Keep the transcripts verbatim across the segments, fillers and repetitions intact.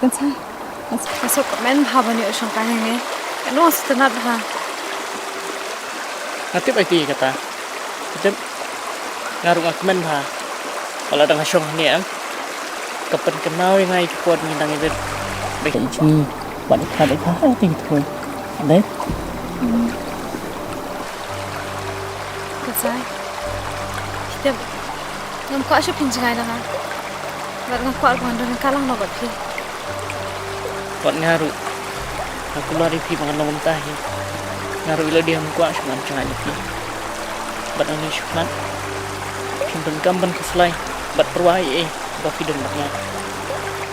Kan sa, kan sa, kan sa kmen bha ban ïoh shong kan hangne. Kan ong sa tynat bha. Nga tip ai ti kata. Tip nga ruh nga kmen bha. Wala dang shong hangne em. Ka pynkynmaw ïa nga ïa ki por ngi dang ïa rit. Dei ka i jngi. Wat i khat i khat ai ti ki thoi. Dei. Ka sai. Tip. Ngam kwah shuh phin jngai na nga. Bad nga kwah ban don ka lang na bad phi. Bad nga ruh. Nga kular ïa phi ba ngan long mynta hi. Nga ruh ïa lade ngam kwah shuh ban jngai na phi. Bad nga ïohi shuh khmat. Phin donkam ban khuslai. Bad pyrwa ei ei ba phi don bad nga.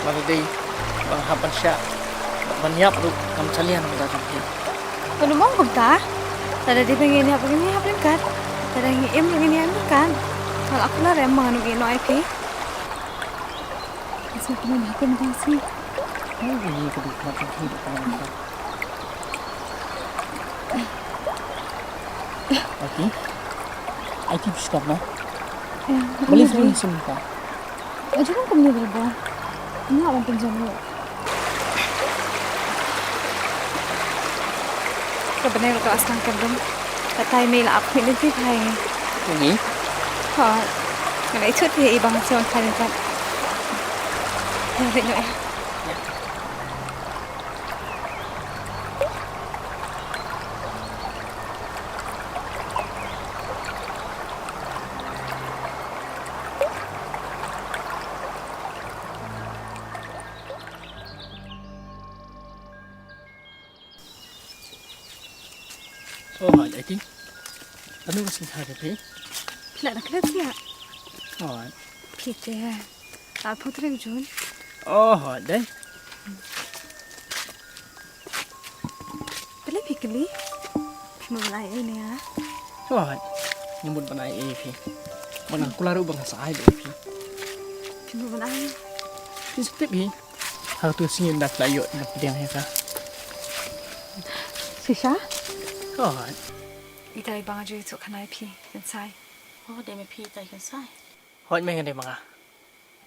Lada dei ba nga hap ban shah bad ban ïap ruh ngam sa liang da jong phi. Ban ong kumta. Lada dei ba ngin ïap ngin ïap ryngkat. Lada ngi im ngin im ryngkat. Nga la kular em ba ngan ym ïeh noh ïa phi. Sa kumne ha kum dang si. Ai, ini ka dei ka dei ka dei. Aiti? Aiti phi sngap na? Balei phi ïa sim ka? Aiti kumne ba ba. Nga wan pynjam ïa. Ka bneng ruh ka la sdang kyrduh. Katai mei la ap khmih lynti phai. Uni? Hooid. Nga la ithuh te i ba nga shu wan phai lynti. Ïa leit noh ïa. Oh, hooid, Aiti. Lano ka sngi kha ka phi? Phi lah da klet sia. Hooid. Phi te. Ah, putri u Jun. Oh, hooid, dei. Phi lah phi kylli. Phi mut ban ai ei ne ha? Hooid. Ngi mut ban ai ei phi. Ban nga kular u ba nga sa ai ei phi. Phi mut ban ai. Phi sngewtip hi. Ha tu sngi nda phi la ïoh na pdiang hi ka. Shisha? Hooid. Itai ba nga ju ïathuh khana ïa phi, Kynsai. Oh, dei me phi itai Kynsai. Hooid me, nga dei ma nga.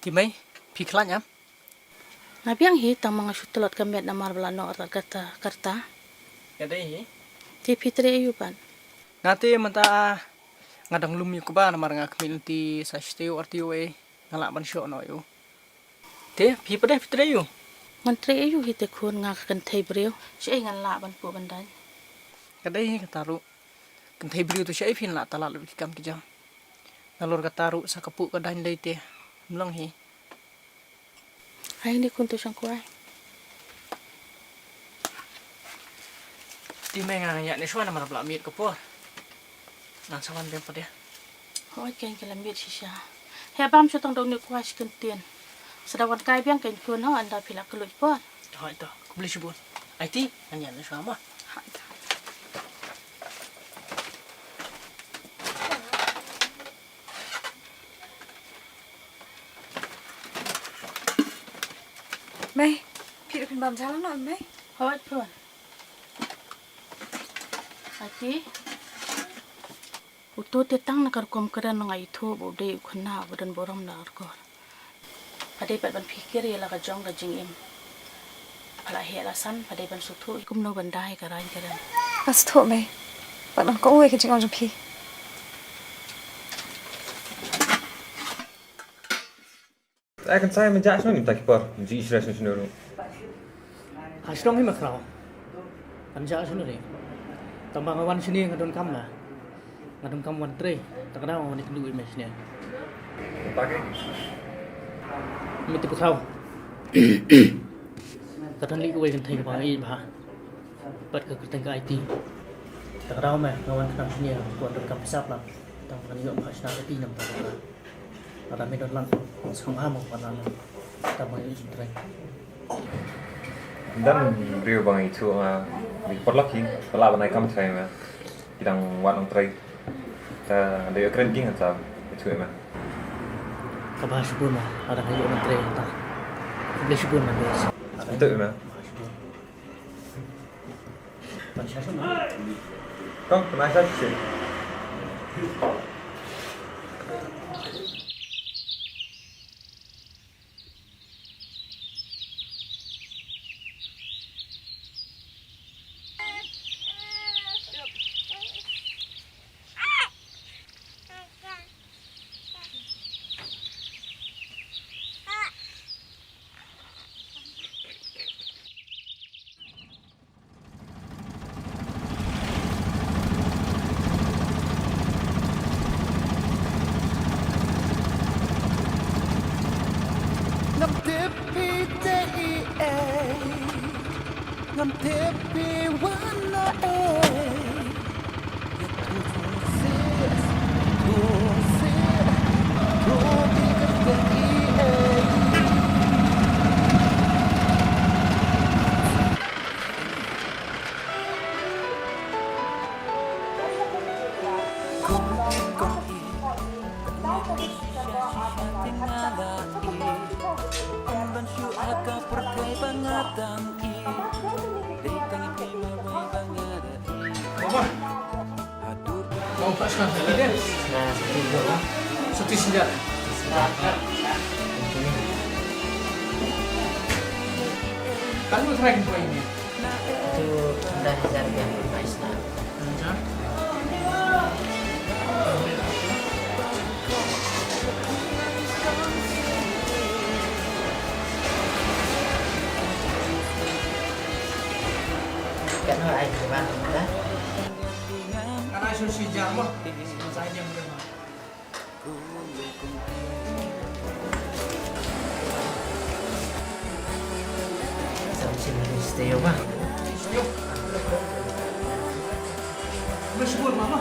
Te mei, phi khlaiñ em? Nga biang hi tang ma nga shu tlot ka met namar ba la noh artat ka rta, ka rta. Nga dei hi. Te phi trei aiu pat? Nga te mynta nga dang lum ïa u kba namar nga khmih lynti sa shi taïew ar taïew ei. Nga lah ban shoh noh ïa u. Te phi pat de phi trei aiu? Ngan trei aiu hi te khun, nga ka kynthei briew. Shaei ngan lah ban puh ban daiñ? Ka dei hi kata ruh. Kynthei briew to shaei phin lah talat lut ki kam ki jam. Nalor kata ruh sa ka puh ka daiñ dei te. Ym long hi. Ai ni khun to shong kwai. Te me nga ïa ne shuwa namar ba la miet ka por. Ngan sa wan biang pat de. Hooid, kein ka la miet shisha. Heh bam shu tang da une u kwai shi kyntien. Sa da wan kai biang kein khun ho, ynda phi la kylluid por. Hooid to, khublei shibun. Aiti, ngan ïa ne shuwa mo. Hooid to. Mei, phi da phin bam ja lang noh mei? Hooid phi wan. Aiti. Uto te tang na ka rukom kren nga ithuh ba u dei u khynnah ba don burom na ka rkor. Pha dei pat ban pyrkhat ïa la ka jong ka jingim. Pha la heh la san pha dei ban sngewthuh kumno ban da ïa ka raiñ ka rem. Nga sngewthuh mei. Bad ngan kohnguh ïa ka jingong jong phi. Ai Kynsai, me jah shano mynta ki por? Me ju isra shano shano ruh. Ha shnong hi me khraw. Kan jah shano re. Tang ba nga wan shane nga donkam na. Nga donkam wan trei. Ta ka daw nga wan ïakynduh ïa me shane. Mynta ke? Me tip u khraw. Ka don lei kawei kynthei kaba nga ïeit bha. Bad ka kyrteng ka Aiti. Ta ka daw me nga wan khnang shane nga wan donkam pisa palat. Tang ba ngan ïoh bha shna ka ti namar ka. Lada me don lang, sngewbha mo pat lang. Tang ba ngi ïoh jingtrei. Don briew ba ngi ithuh nga, dei ki paralok hi, ba lah ban ai kam trei me. Ki dang wad nongtrei. Te da ïoh kren ki ngan sa ithuh ïa me. Kaba shibun mo, lada nga ïoh nongtrei ta. Khublei shibun mo. Ithuh ïa me. Kong, pynai sa shisha. Ngam tip phi wan na ei. Mama. Kau kat sekarang. Dia. Nah, satu dua. Satu sejak. Kan lu try kau ini. Tu dah hajar dia, Pak Islam. Hajar. Kan hal ai ke bang dah. Kan ai sushi jam mah. Saya jam berapa? Samsin stay mah. Mashgur mama.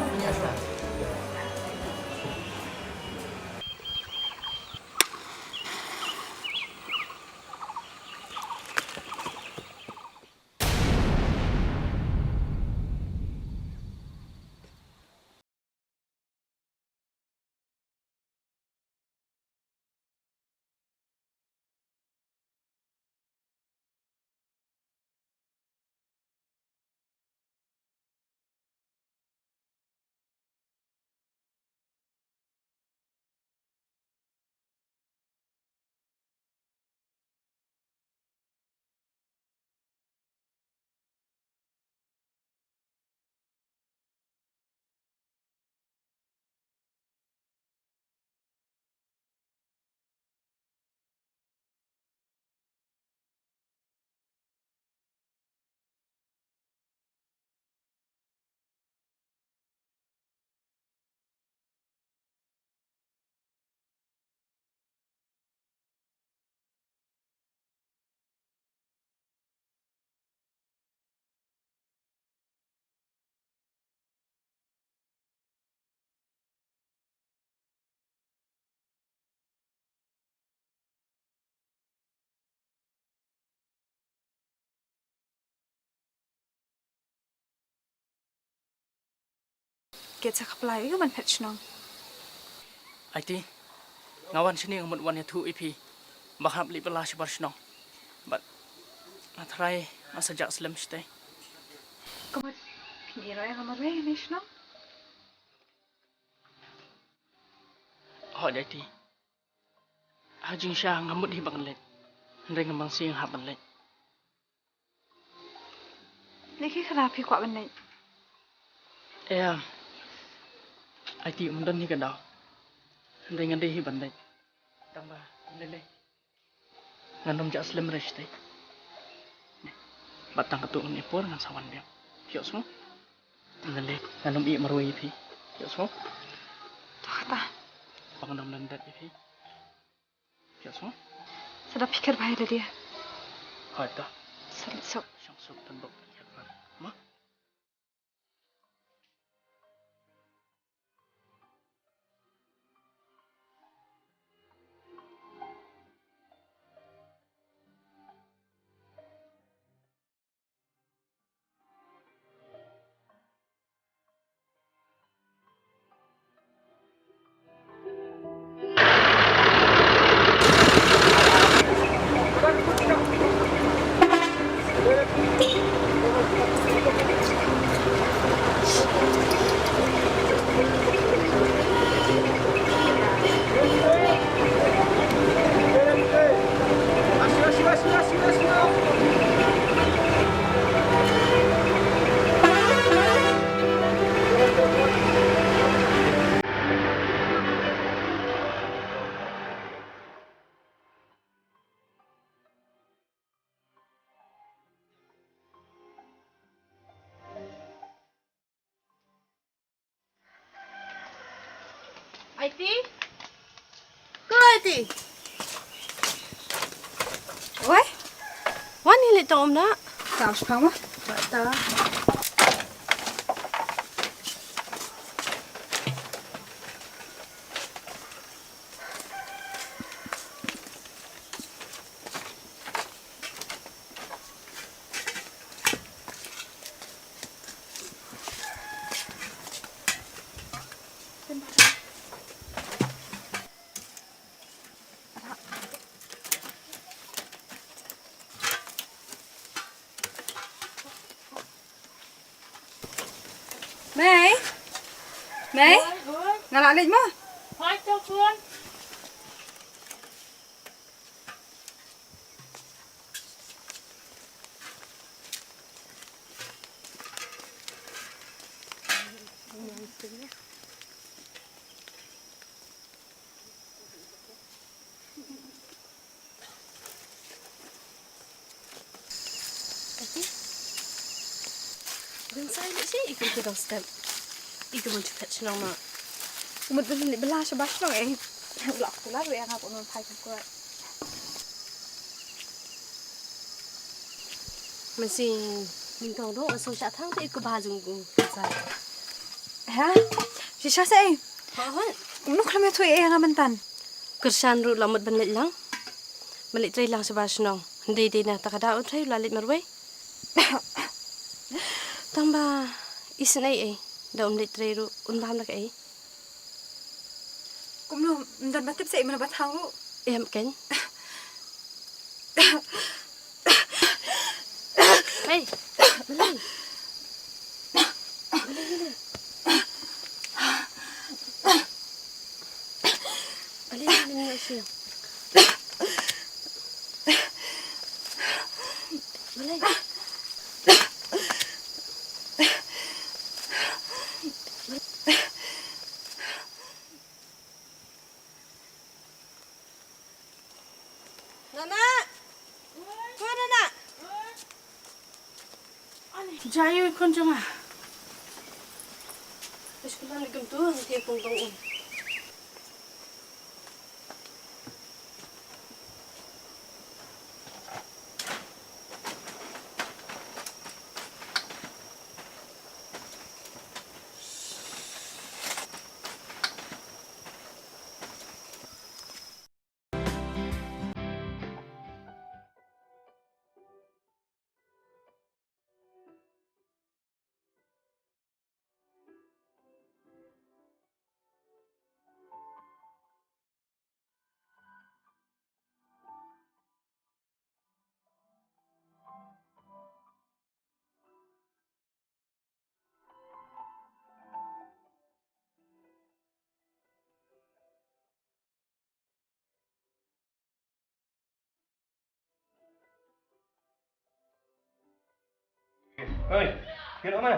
Kit sa khlem poi ban phet shnong. Aiti, nga wan shane nga mut wan ïathuh ïa phi ba nga hap leit bylla shabar shnong. Bad nga tharai nga sa jah slem shatei. Ka mut phin ïoh ïa ka marwei ne shnong? Hooid Aiti. Ha jingshisha ngam mut hi ban leit. Hynrei ngam bang sien hap ban leit. Lehse ka dei phi kwah ban leit. Em. Aiti, ym don hi ka daw. Hynrei nga dei hi ban leit. Tang ba lei lei ngan ym jah slem re shatei. Bad tang katto katne por ngan sa wan biang. Phi ïohsngew? Ngan leit, ngan ym ïeh marwei ïa phi. Ïohsngew? To kata. Ba ngan ym lyndet ïa phi. Ïohsngew? Sa da pyrkhat bha ïa lade. Hooid to. Sa leit suk. Shong suk, don bok pyrkhat bha. Mo? Aiti? Ko Aiti? Wei? Wan Ni leh tang um na. Tam shipang ma. Ba ta. Mei. Mei. Nga la leit ma. Kati? Ban sai leh shi, i kum ki dong step. I kum ban chukhat shnong ma. Umut ban leh bela sha ba shnong eh. Lok tu la wei nga pun phai kum kuat. Masi nyngkong dong aso sha thang te i kum ba jung kum sai. Ha? Shisha sa eh. Ha ha. Nuk lam ya tu eh nga mentan. Kyrshan ruh la mut ban leit lang. Ban leit trei lang sha ba shnong. Dei dei na ta ka da u trei la leit marwei. Tang ba isnei ei da um leit trei ruh un bam da kaei. Kumno, ym don ba tip sa ei mano ba thang ruh. Em ken. Hei, Malay. Malay, Malay. Malay, Malay, Malay, Malay. Malay. Nana! Ko Nana! Jai ïa i khun jong nga. Ish, kumba ngi gum tu, ngi tieng pung tong un. Oi, kino ma?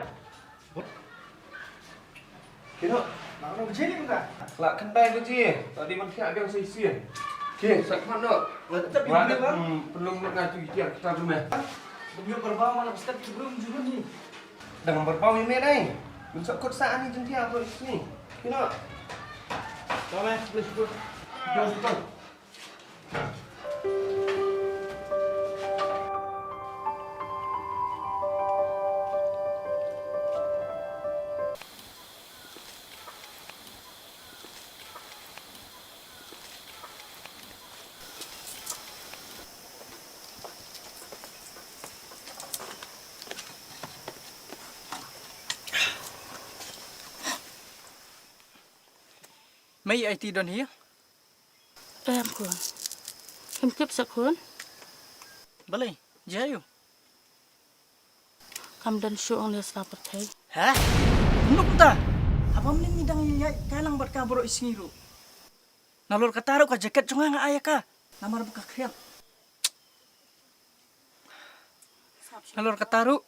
Kino? Nak kena baje ni bukan? Lah kena baje. Tadi menteri ada yang saya isi. Okey, saya kemana? Lah, tapi boleh, bang. Hmm, perlu nak ngaji dia kita tu meh. Dia berbau mana besar kita belum juga ni. Dengan berbau ini nih. Besok kut saat ni jentia apa sini? Kino? Kau meh, boleh sebut. Jom sebut. Mei, aiti don hi? Em khun. Kim tip sa khun. Balei? Jia yu. Kam don shuh ong ne sla pyrthei. Ha? Nuk ta. Haba mlin ni dang ïa kai lang bad ka bro isngi ru. Nalor kata ru ka jaket jong nga nga ai ïa ka. Namar ba ka khriat. Nalor kata ru.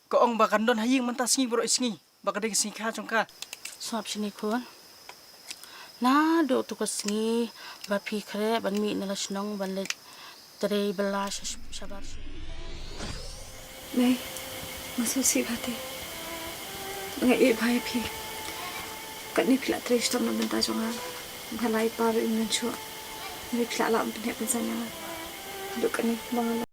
Ka ong ba kan don ha ïing mynta sngi baroh i sngi ba ka dei ka sngi kha jong ka. Sngap shini khun. Naduh tu ka sngi ba phi khreh ban mih na la shnong ban leit trei bylla sha, shabar sha. Nei, nga sngewsih bha te. Nga ïeit bha ïa phi. Katne phi la trei shitom na bynta jong nga. Ba lai pa ruh im mynshuwa. Hynrei phi la lah ban pynheh pynsan ïa nga. Haduh katne ba nga la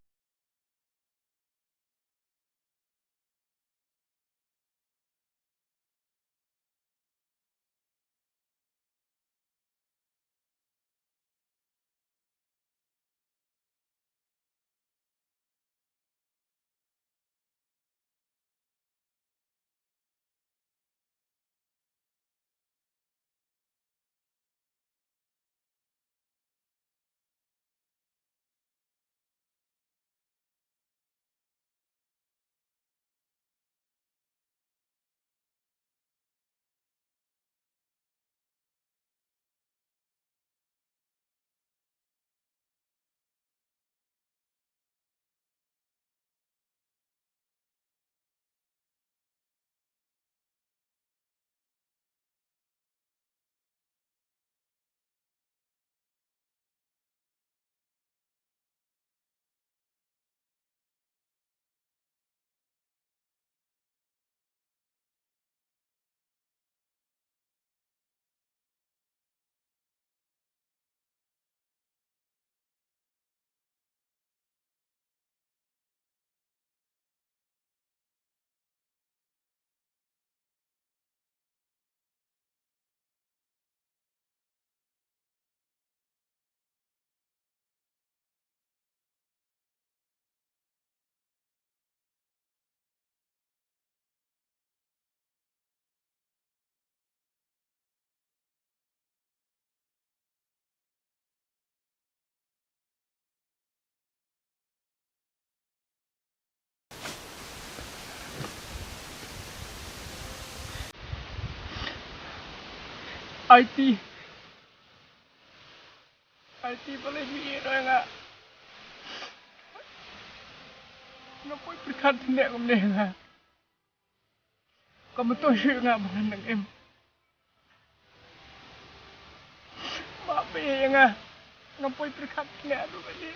Aiti. Aiti balei phi ïeh noh ïa nga. Nga poi pyrkhat ne kumne nga. Ka mutoi shuh nga ba ngan nang im. Ba phi ïeh ïa nga. Nga poi pyrkhat ne ruh balei.